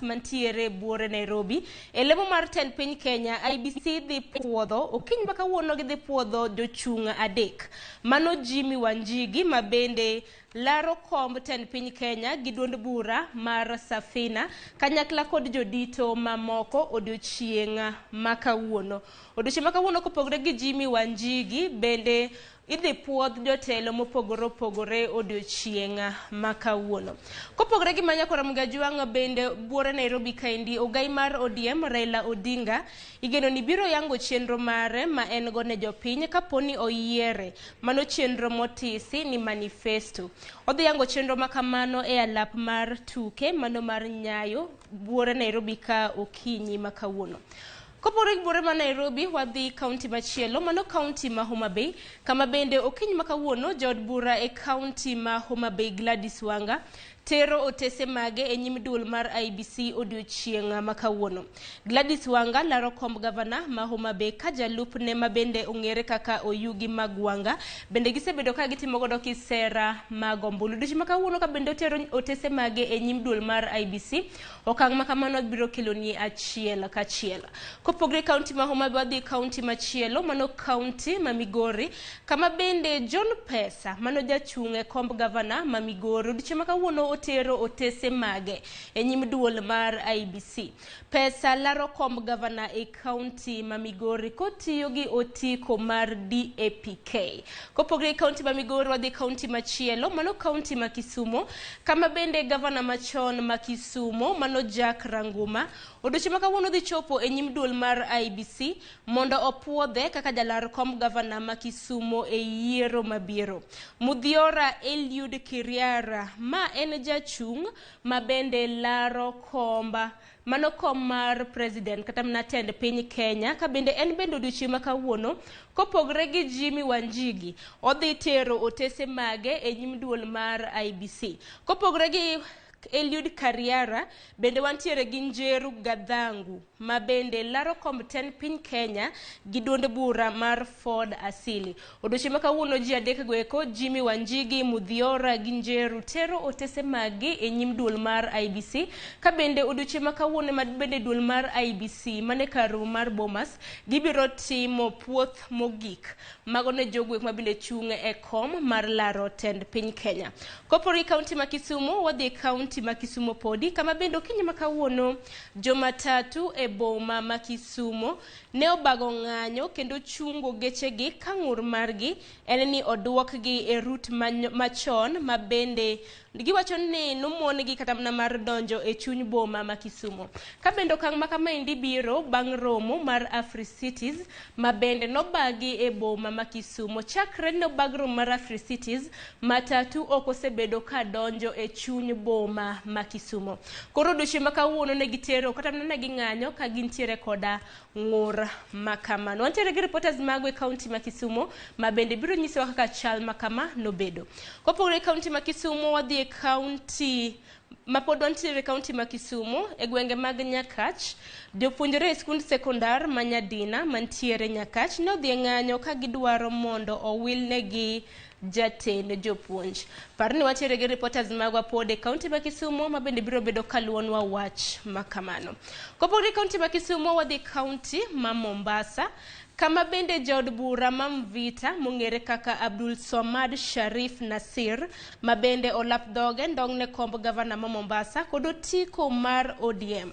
Mantiere buore Nairobi e lemo mar tend piny Kenya, IEBC dhi puodho okinyi ma kawuono. Gidhi puodho jochung' adek, mano Jimmy Wanjigi ma bende laro komb tend piny Kenya gi duond bura mar Safina kanyakla kod jodito mamoko odiochieng' ma kawuono. Odiochieng' ma kawuono, kopogore gi Jimmy Wanjigi, bende idhi puodh jotelo mopogore opogore odiochieng' ma kawuono. Kopogore gi manya Ramogi Ajwang', bende buore Nairobi kaendi, ogai mar ODM Raila Odinga igeno ni biro yango chenro mare ma en go ne jopiny kaponi oyiere, mano chenro motisi ni manifesto. Odhi yango chenro ma kamano e alap mar tuke, mano mar Nyayo buore Nairobi ka okinyi ma kawuono. Kopogore gi buore ma Nairobi, wadhi kaunti machielo, mano kaunti ma Homa Bay, kama bende okinyi ma kawuono jaod bura e kaunti ma Homa Bay Gladys Wanga tero otese mage e nyim duol mar IEBC odiochieng' ma kawuono. Gladys Wanga laro komb gavana ma Homa Bay ka jalupne ma bende ong'ere kaka Oyugi mag Wanga bende gisebedo ka gitimo godo kisera mag ombulu. Odiochieng' ma kawuono ka bende otero otese mage e nyim duol mar IEBC, okang' ma kamano biro keloni achiel kachiel. Kopogre kaunti ma Homa Bay, wadhi kaunti machielo, mano kaunti ma Migori, kama bende John Pesa, mano jachung' e komb gavana ma Migori, odiochieng' ma kawuono otero otese mage e nyim duol mar IEBC. Pesa laro komb gavana e kaunti ma Migori kotiyo gi otiko mar DAPK. Kopogre gi kaunti ma Migori, wadhi kaunti machielo, mano kaunti ma Kisumo, kama bende gavana machon ma Kisumo, mano Jack Ranguma, odiochieng' ma kawuono dhi chopo e nyim duol mar IEBC mondo opuodhe kaka jalar kom gavana ma Kisumo e yiero mabiro. Muthiora Eliud Kiriara, ma en jachung' ma bende laro komba, mano kom mar president kata mana tend piny Kenya, ka bende en bende odiochieng' ma kawuono, kopogre gi Jimmy Wanjigi, odhi tero otese mage e nyim duol mar IEBC. Kopogre gi Eliud Kariara, bende wantiere gi Njeru Gadhangu ma bende laro komb tend piny Kenya gi duond bura mar Ford Asili. Odiochieng' ma kawuono ji adek go eko, Jimmy Wanjigi, Muthiora gi Njeru, tero otese maggi e nyim duol mar IEBC, ka bende odiochieng' ma kawuono ma bende duol mar IEBC mane kar romo mar Bomas gibiro timo puoth mogik mago ne jogo ma bende chung' e kom mar laro tend piny Kenya. Kopogore gi kaunti ma Kisumu, wadhi e kaunti ma Kisumu podi, kama bende okinyi ma kawuono jomatatu e boma ma Kisumu ne obago ng'anyo kendo chungo gechegi ka ng'ur margi en ni oduokgi e route machon ma bende giwacho ni nomon-gi kata mana mar donjo e chuny boma ma Kisumu. Ka bende okang' ma kamaendi biro bang' romo mar Africities ma bende nobagi e boma ma Kisumu. Chakre nobag romo mar Africities, matatu ok osebedo ka donjo e chuny boma ma Kisumu. Koro odiochieng' ma kawuono ne gitero kata mana ne ging'anyo ka gintiere koda ng'ur ma kamano. Wantiere gi reporters mago e kaunti ma Kisumu ma bende biro nyisowa kaka chal ma kama nobedo. Kopogore gi kaunti ma Kisumu, wadhi e kaunti ma pod wantiere e kaunti ma Kisumu e gwenge mag Nyakach. Jopuonjre e skund sekondar ma Nyadina mantiere Nyakach ne odhi e ng'anyo ka gidwaro mondo owilnegi jatend jopuonj. Par ni wantiere gi reporters magwa pod e kaunti ma Kisumu ma bende biro bedo kaluwonwa wach ma kamano. Kopogore gi kaunti ma Kisumu, wadhi kaunti ma Mombasa, kama bende jaod bura ma Mvita mong'ere kaka Abdul Swamad Sharif Nasir ma bende olap dhoge ndong' ne komb gavana ma Mombasa kod otiko mar ODM.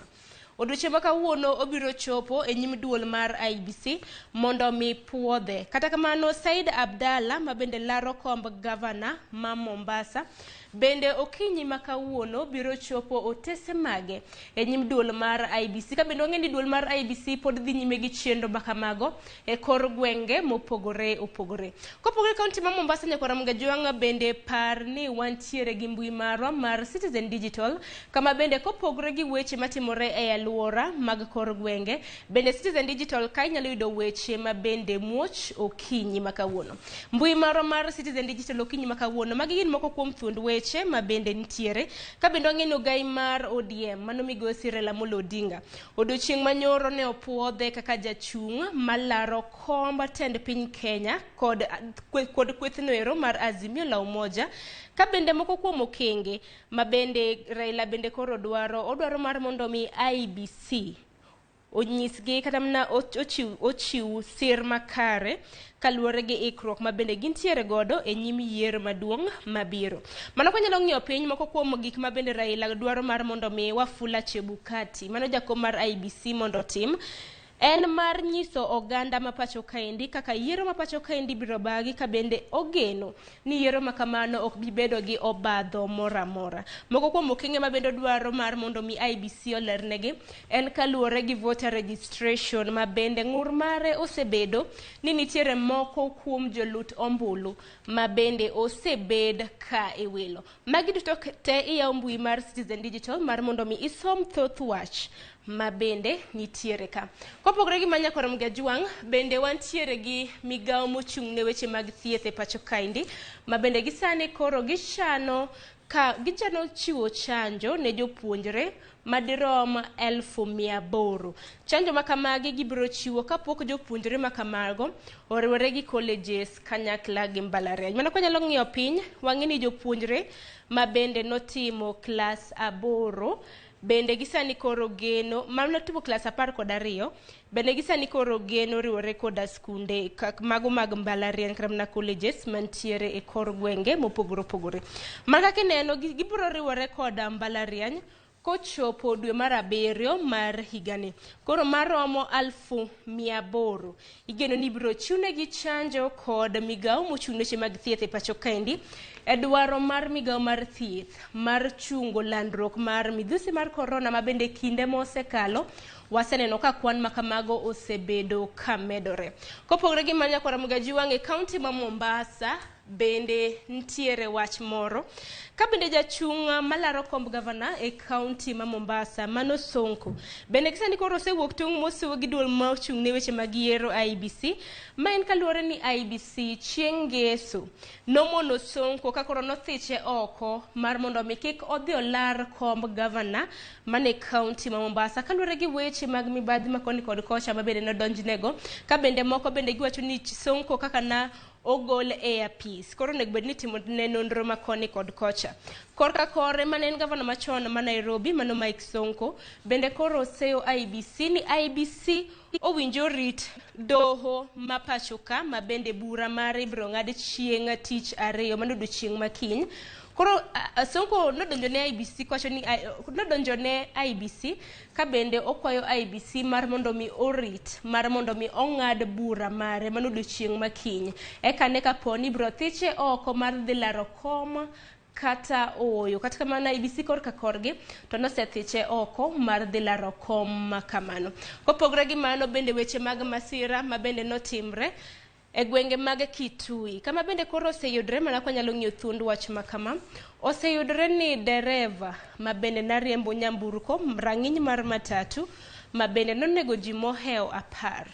Odiochieng' ma kawuono obiro chopo e nyim duol mar IEBC mondo mi puodhe. Kata kamano, Said Abdalla ma bende laro komb gavana ma Mombasa bende okinyi ma kawuono biro chopo otese mage e nyim duol mar IEBC. Ka bende wang'e ni duol mar IEBC pod dhi nyime gi chenro ma kamago e kor gwenge mopogore opogore. Kopogore kaunti ma Mombasa, nyaka Ramogi Ajwang' bende par ni wantiere gi mbui marwa mar Citizen Digital, kama bende kopogore gi weche matimore e alwora mag kor gwenge, bende Citizen Digital ka inyalo yudo weche ma bende muoch okinyi ma kawuono. Mbui marwa mar Citizen Digital okinyi ma kawuono, magi gin moko kuom thuond weche. weche ma bende nitiere. Ka bende wang'e ni ogai mar ODM, mano migosi Raila Amolo Odinga, odiochieng' manyoro ne opuodhe kaka jachung' malaro komb tend piny Kenya kod kwethno ero mar Azimio la Umoja. Ka bende moko kuom okenge ma bende Raila bende koro dwaro, odwaro mar mondo mi IEBC onyisgi kata mana ochiw sir makare kaluwore gi ikruok ma bende gintiere godo e nyim yiero maduong' mabiro. Mano kwanyalo ng'iyo piny moko kuom gik ma bende Raila dwaro mar mondo mi Wafula Chebukati, mano jakom mar IEBC mondo otim, en mar nyiso oganda ma pacho kaendi kaka yiero ma pacho kaendi biro bagi, ka bende ogeno ni yiero ma kamano ok bi bedo gi obadho moro amora. Moko kuom okenge ma bende dwaro mar mondo mi IEBC olernegi en kaluwore gi voter registration ma bende ng'ur mare osebedo ni nitiere moko kuom jolut ombulu ma bende osebed ka iwilo. Magi duto te iyawo mbui mar Citizen Digital mar mondo mi isom thoth wach ma bende nitiere ka. Kopogore gi manya koro Mgajwang', bende wantiere gi migawo mochung' ne weche mag thieth e pacho kaendi, ma bende gisani koro gichano chiwo chanjo ne jopuonjre madirom 800,000. Chanjo makamagi gibiro chiwo kapok jopuonjre makamago oriwore gi colleges kanyakla gi mbalariany. Mano kwanyalo ng'iyo piny, wang'e ni jopuonjre ma bende notimo klas 8 bende gisani koro geno, mano notimo klas 12, bende gisani koro geno riwore koda skunde mago mag mbalariany kata mana colleges mantiere e kor gwenge mopogore opogore. Mana kaka ineno, gibiro riwore koda mbalariany kochopo dwe mar 7 mar higani. Koro maromo 800,000. Igeno ni ibiro chiwnegi chanjo kod migawo mochung' ne weche mag thieth e pacho kaendi e dwaro mar migawo mar thieth mar chungo landruok mar midhusi mar korona ma bende kinde mosekalo waseneno ka kwan makamago osebedo ka medore. Kopogore gi mano, nyakwara Mgajiwang' e kaunti ma Mombasa bende nitiere wach moro ka bende jachung' malaro komb gavana e kaunti ma Mombasa mano Sonko bende gisani koro osewuok tung' mosewo gi duol ma ochung' ne weche mag yiero IEBC, ma en kaluwore ni IEBC chieng' ngeso nomono Sonko ka koro nothiche oko mar mondo mi kik odhi olar komb gavana mane kaunti ma Mombasa kaluwore gi weche mag mibadhi ma koni kod kocha ma bende nodonjnego, ka bende moko bende giwacho ni Sonko kaka na ogol e apis koro onego bed ni timo ne nonro ma koni kod kocha. Korka kore mane en gavana machon ma Nairobi mano Mike Sonko bende koro oseyo IEBC ni IEBC owinjo rit doho ma pacho ka ma bende bura mare ibiro ng'ad chieng' tich ariyo mano odiochieng' ma kiny. Koro Sonko nodonjo ne IEBC kowacho ni nodonjo ne IEBC ka bende okwayo IEBC mar mondo mi orit mar mondo mi ong'ad bura mare mano odiochieng' ma kiny eka ne kapo ni ibiro thiche oko mar dhi laro kom kata ooyo. Kata kamano IEBC korka korgi to nosethiche oko mar dhi laro kom kamano. Kopogore gi mano bende weche mag masira ma bende notimre e gwenge mag Kitui kama bende koro oseyudre mana kwanyalo ng'iyo thuond wach makama, oseyudre ni dereva ma bende nariembo nyamburko rang'iny mar matatu ma bende nonego ji mohewo 10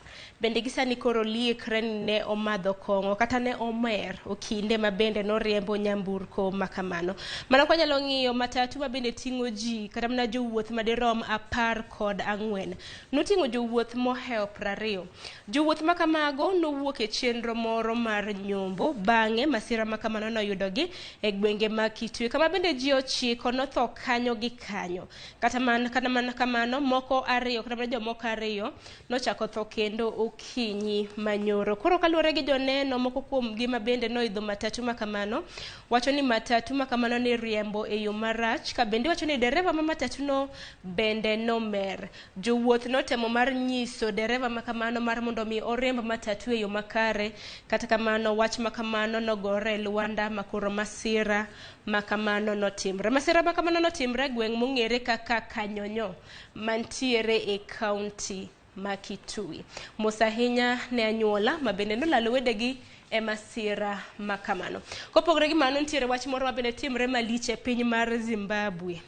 bende gisani koro liekre ni ne omadho kong'o kata ne omer okinde ma bende noriembo nyamburko makamano. Mana kwanyalo ng'iyo matatu ma bende ting'o ji kata mana jowuoth madirom 14 noting'o jowuoth mohewo 20. Jowuoth makamago nowuok e chenro moro mar nyombo bang'e masira makamano noyudogi e gwenge mag Kitui kama bende ji 9 notho kanyo gi kanyo. Kata mana kamano moko 2 kata mana jomoko 2 nochako tho kendo okinyi manyoro. Koro kaluwore gi joneno moko kuom gi ma bende noidho matatu makamano wacho ni matatu makamano ne riembo e yo marach ka bende wacho ni dereva ma matatu no bende nomer. Jowuoth notemo mar nyiso dereva makamano mar mondo mi oriemb matatu e yo makare, kata kamano wach makamano nogore e lwanda makoro masira makamano notimre. Masira makamano notimre e gweng' mong'ere kaka Kanyonyo mantiere e kaunti ma Kitui. Mos ahinya ne anyuola ma bende nolalo wedegi e masira ma kamano. Kopogore gi mano, nitiere wach moro ma bende timre malich e piny mar Zimbabwe,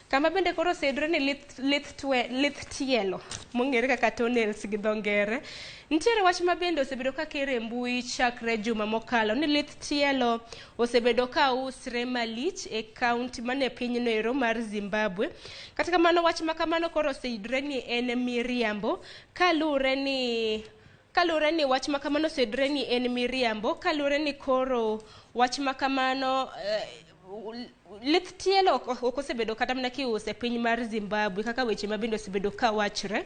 kama bende koro oseyudore ni lith, lith, twe, lith tielo mong'ere kaka toenails gi dho ngere. Nitiere wach ma bende osebedo ka kere e mbui chakre juma mokalo ni lith tielo osebedo ka usre malich e kaunti mane pinyno ero mar Zimbabwe. Kata kamano, wach ma kamano koro oseyudore ni en miriambo kaluwore ni wach ma kamano oseyudore ni en miriambo kaluwore ni koro wach ma kamano lith tielo ok osebedo kata mana kiuso e piny mar Zimbabwe kaka weche ma bende osebedo ka wachre.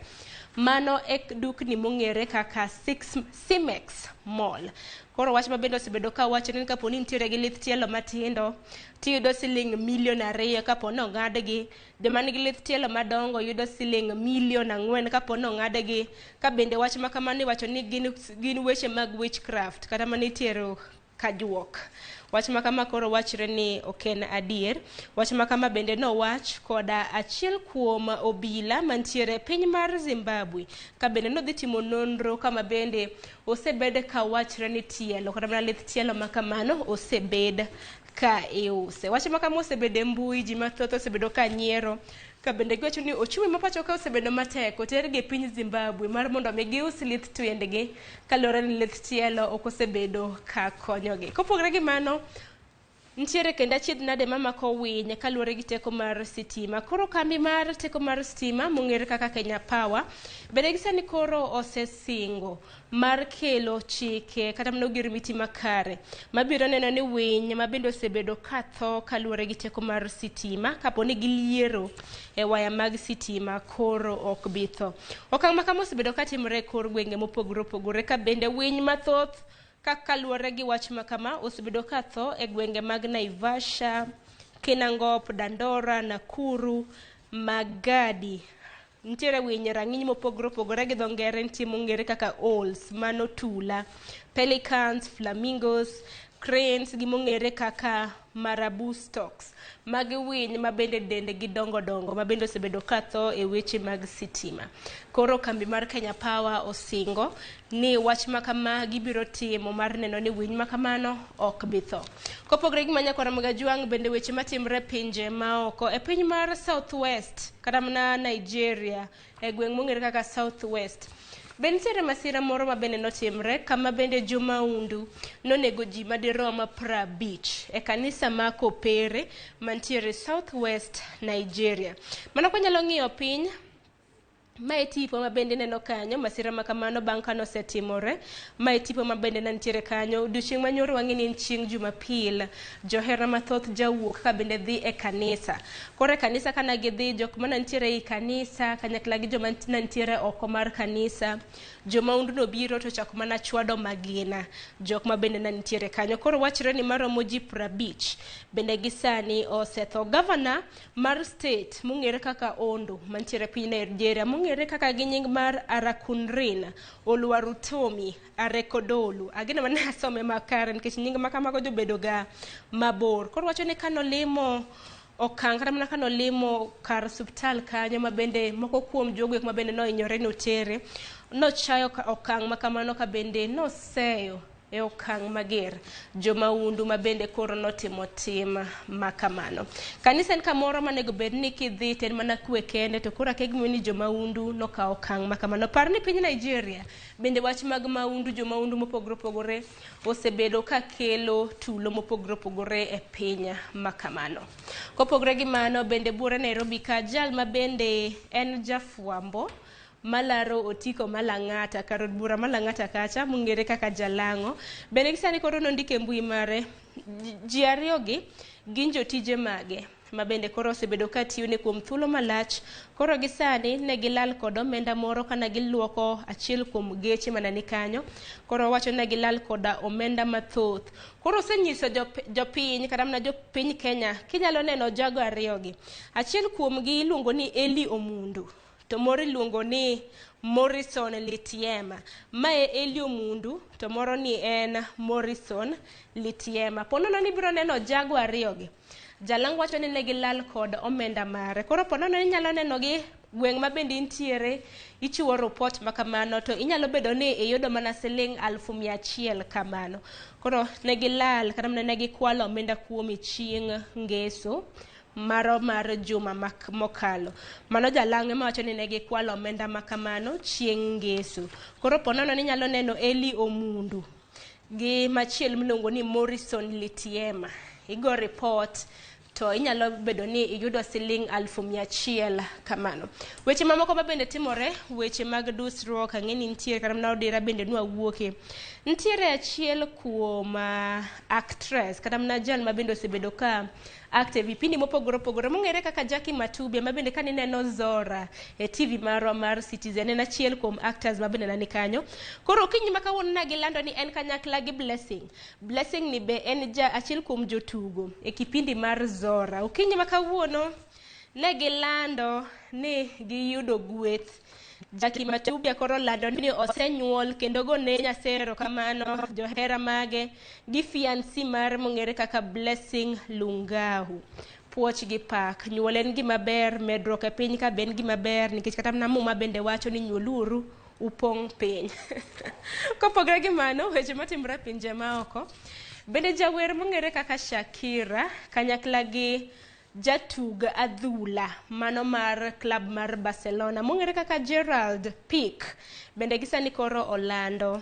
Mano e dukni mong'ere kaka Six, Simex Mall. Koro wach ma bende osebedo ka wachre ni kapo ni nitiere gi lith tielo matindo tiyudo siling milion 2 kapo ni ong'adgi. Joma nigi lith tielo madongo yudo siling milion 4 kapo ni ong'adgi. Ka bende wach ma kamano iwacho ni gin weche mag witchcraft kata mana itero kajuok. Wach ma kama koro wachre ni ok en adier. Wach ma kama bende nowach koda achiel kuom obila mantiere e piny mar Zimbabwe ka bende nodhi timo nonro kama bende osebed ka wachre ni tielo kata mana lith tielo ma kamano osebed ka iuse. Wach ma kama osebedo e mbui, ji mathoth osebedo ka nyiero ka bende giwacho ni ochumi ma pacho ka osebedo matek otergi e piny Zimbabwe mar mondo mi gius lith tiendgi kaluwore ni lith tielo ok osebedo ka konyogi. Kopogore gi mano, nitiere kendo achiedh nade mamako winy kaluwore gi teko mar sitima. Koro kambi mar teko mar stima mong'ere kaka Kenya Power bende gi sani koro osesingo mar kelo chike kata mana ogirimiti makare mabiro neno ni winy ma bende osebedo ka tho kaluwore gi teko mar sitima kapo ni giliero e waya mag sitima koro ok bi tho. Okang' ma kama osebedo katimore e kor gwenge mopogore opogore ka bende winy mathoth ka kaluwore gi wach ma kama osebedo ka tho e gwenge mag Naivasha, Kinangop, Dandora, Nakuru, Magadi. Nitiere winy rang'iny mopogore opogore gi dho ngere nitie mong'ere kaka owls, mano tula, pelicans, flamingos, cranes gi mong'ere kaka marabou storks. Magi winy ma bende dendgi dongo dongo ma bende osebedo ka tho e weche mag sitima. Koro kambi mar Kenya Power osingo ni wach ma kama gibiro timo mar neno ni winy ma kamano ok bi tho. Kopogore gi Manyakwar Ramogi bende weche matimre e pinje maoko e piny mar South West kata mana Nigeria e gweng' mong'ere kaka South West. Be nitiere masira moro ma bende notimre kama bende jomaundu nonego ji madirom 50 e kanisa ma Kopere mantiere South West Nigeria. Mana kwanyalo ng'iyo piny Ma e tipo ma bende ineno kanyo, masira ma kamano bang' ka nosetimore. Ma e tipo ma bende nitiere kanyo. Odiochieng' ma nyoro wang'e ni en chieng' Jumapil. Johera mathoth jawuok ka bende dhi e kanisa. Koro e kanisa kana gidhi, jok mana nitiere ei kanisa kanyakla gi joma nitiere oko mar kanisa. Jomaundu nobiro to ochako mana chwado magina jok ma bende ne nitiere kanyo. Koro wachre ni maromo ji 50 bende gi sani osetho. Gavana mar state mong'ere kaka Ondo mantiere piny Nigeria mong'ere kaka gi nying mar Arakunrin Oluwarutomi Arekodolu. Ageno mana asome makare nikech nying ma kamago jobedo ga mabor. Koro wacho ni kanolimo okang' kata mana kanolimo kar suptal kanyo ma bende moko kuom jogo ma bende nohinyore notere nochayo okang' ma kamano ka bende noseyo e okang' mager jomaundu ma bende koro notimo tim ma kamano. Kanisa en kamoro manego bed ni kidhi to en mana kwe kende to koro akia gimomiyo ni jomaundu nokawo okang' ma kamano. Par ni piny Nigeria bende wach mag maundu jomaundu mopogore opogore osebedo ka kelo tulo mopogore opogore e piny ma kamano. Kopogore gi mano bende buore Nairobi ka jal ma bende en jafwambo malaro otiko malang'ata kar od bura malang'ata kacha mong'ere kaka Jalang'o bende gi sani koro nondiko e mbui mare ji ariyo gi gin jotije mage ma bende koro osebedo ka tiyone kuom thuolo malach koro gi sani ne gilal kod omenda moro kana giluoko achiel kuom geche mana ni kanyo koro owacho ne gilal koda omenda mathoth koro osenyiso jopiny kata mana jopiny Kenya kinyalo neno jogo ariyo gi achiel kuomgi iluongo ni Eli Omundu to moro iluongo ni Morrison Litiema. Mae Eli Omundu to moro ni en Morrison Litiema. Ponono ni ibiro neno jago ariyo gi. Jalang'o wacho ni ne gilal kod omenda mare. Koro ponono inyalo neno gi Gweng' ma bende intiere ichiwo report ma kamano to inyalo bedo ni iyudo mana siling 100,000 kamano. Koro ne gilal kata mana ne gikwalo omenda kuomi chieng' ngeso maro mar juma mokalo. Mano jalang'e mawacho ni ne gikwalo omenda ma kamano chieng' ngeso. Koro ponono ni inyalo neno Eli Omundu gi machielo miluongo ni Morrison Litiema. Igo report to inyalo bedo ni iyudo siling 100,000 kamano. Weche mamoko ma bende timore, weche mag dusruok, ang'e ni nitiere kata mana odira bende nwawuoke. Nitiere achiel kuom actress kata mana jal ma bende osebedo ka act e vipindi mopogore opogore mong'ere kaka Jackie Matubia ma bende kanineno Zora e TV marwa mar Citizen en achiel kuom actors ma bende nani kanyo. Koro okinyi ma kawuono ne gilando ni en kanyakla gi Blessing. Blessing ni be en ja achiel kuom jotugo e kipindi mar Zora. Okinyi ma kawuono ne gilando ni giyudo gweth. Jackie Matubia koro lando ni osenyuol kendo gone Nyasaye erokamano johera mage gi fiancé mare mong'ere kaka Blessing Lungahu. Puoch gi pak. Nyuol en gima ber, medruok e piny ka be en gima ber nikech kata mana Muma bende wacho ni nyuoluru upong' piny. Kopogore gi mano, weche matimore e pinje maoko. Bende jawer mong'ere kaka Shakira kanyakla gi jatug adhula mano mar club mar Barcelona mong'ere kaka Gerald Pique bende gisani koro olando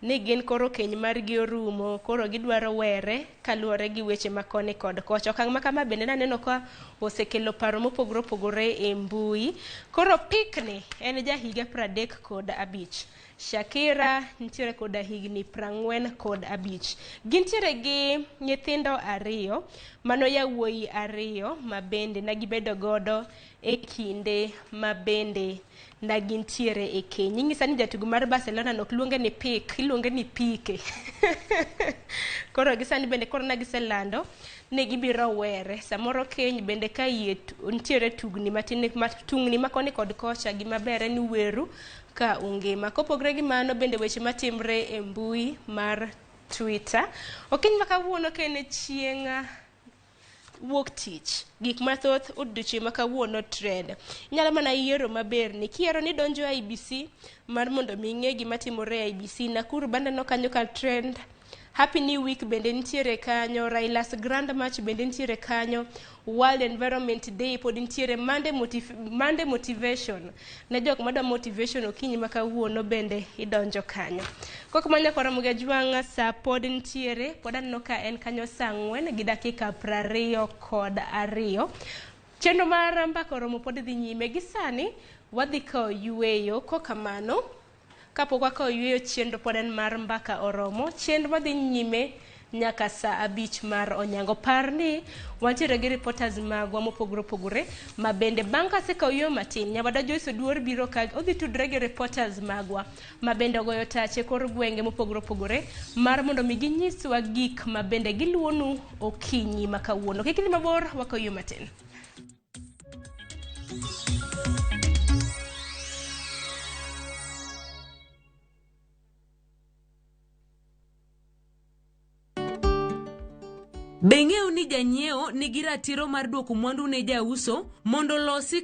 ni gin koro keny margi orumo koro gidwaro were kaluwore gi weche ma koni kod kocha. Okang' ma kama bende naneno ka osekelo paro mopogore opogore e mbui. Koro Pique ni en jahiga 35. Shakira nitiere koda higni 45. Gintiere gi nyithindo ariyo, mano yawuoyi ariyo ma bende ne gibedo godo e kinde ma bende na gintiere e keny. Inyisa ni jatugo mar Barcelona no ok luonge ni Pique, iluonge ni Pique. Koro gisani bende koro ne giselando ni gibiro were. Samoro keny bende ka yie nitiere tugni matin tungni ma koni kod kocha gima ber en ni weru ka ungima. Kopogre gi mano bende weche matimre e mbui mar Twitter. Okinyi ma kawuono ka en chieng' wuok tich, gik mathoth odiochieng' ma kawuono trend. Inyalo mana yiero maber ni kiyiero ni idonjo e IEBC mar mondo mi ing'e gima timore e IEBC. Nakuru bende kanyo ka trend. Happy New Week bende nitiere kanyo, Raila's Grand March bende nitiere kanyo, World Environment Day pod nitiere, Monday Motivation. Ne jok madwa motivation okinyi ma kawuono bende idonjo kanyo. Kok manya kora Ramogi Ajwang' sa pod nitiere, pod aneno ka en kanyo saa 4:22. Chenro mar mbaka oromo pod dhi nyime. Gi sani wadhi kawo yueyo, kokamano kapok wakawo yueyo chenro pod en mar mbaka oromo. Chenro madhi nyime nyaka saa 5 mar onyango. Par ni wantiere gi reporters magwa mopogore opogore ma bende bang' kasekawo yueyo matin, nyawada Joyce Oduor biro ka odhi tudre gi reporters magwa ma bende ogoyo tache kor gwenge mopogore opogore mar mondo mi ginyiswa gik ma bende giluwonu okinyi ma kawuono. Kik idhi mabor, wakawo yueyo matin. Be ing'eyo ni janyiewo nigi ratiro mar duoko mwandu ne jauso mondo olosi